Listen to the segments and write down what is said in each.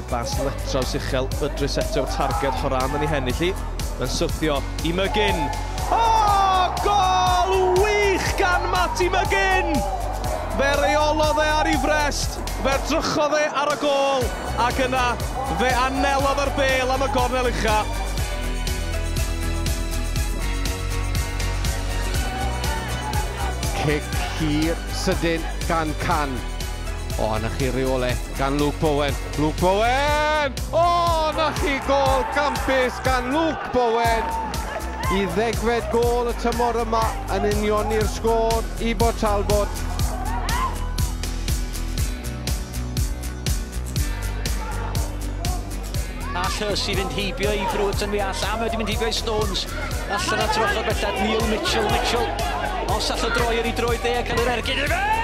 Bas letraws uchel, Idris eto targed Horan yn ei hennill i. Mae'n syrthio i McGinn. O, gol wych gan Matty McGinn! Fe reolodd e ar ei frest, fe drychodd e ar y gol, ac yna fe anelodd yr bel am y gornel ucha. Cic hir sydyn gan Can. O, na chi reolaeth gan Luke Bowen. Luke Bowen! O, na chi gol campus gan Luke Bowen! I ddegfed gol y tymor yma yn unioni'r sgôr i Bort Talbot. All Hussey fynd heibio i Brewerton mi all, a mae wedi mynd heibio i Stones. Allan at yr ochr bellad, Neil Mitchell, Mitchell. Os all o droi ar ei droed dde a cael yr ergyd i fewn!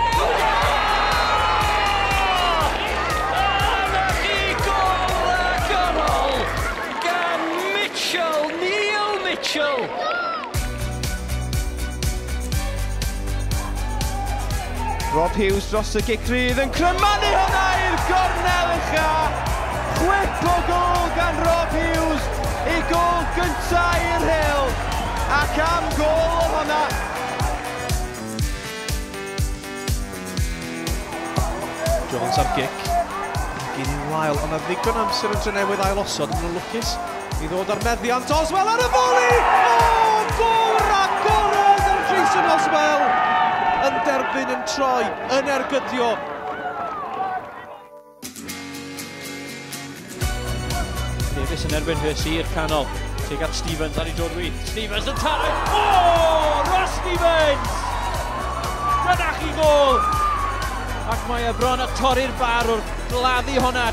Neil Mitchell! Rob Hughes dros y gic rydd yn crymanu hwnna i'r gornel ucha! Chwip o gôl gan Rob Hughes, ei gôl gynta i'r Rhyl, ac am gôl o hwnna! Jones ar gic, gyn i'n wael, ond na ddigon amser yn Drenewydd ail osod, yn nhw'n lwcus i ddod ar meddiant. Oswell ar y foli! O, gôl ragorol gan Jason Oswell! Yn derbyn, yn troi, yn ergydio. Davies yn erbyn Hussey i'r canol. Tuag at Stevens ar ei droed chwith. Stevens yn taro! O, Ross Stevens! Dyna chi gôl! Ac mae e bron a torri'r bar wrth gladdu hwnna.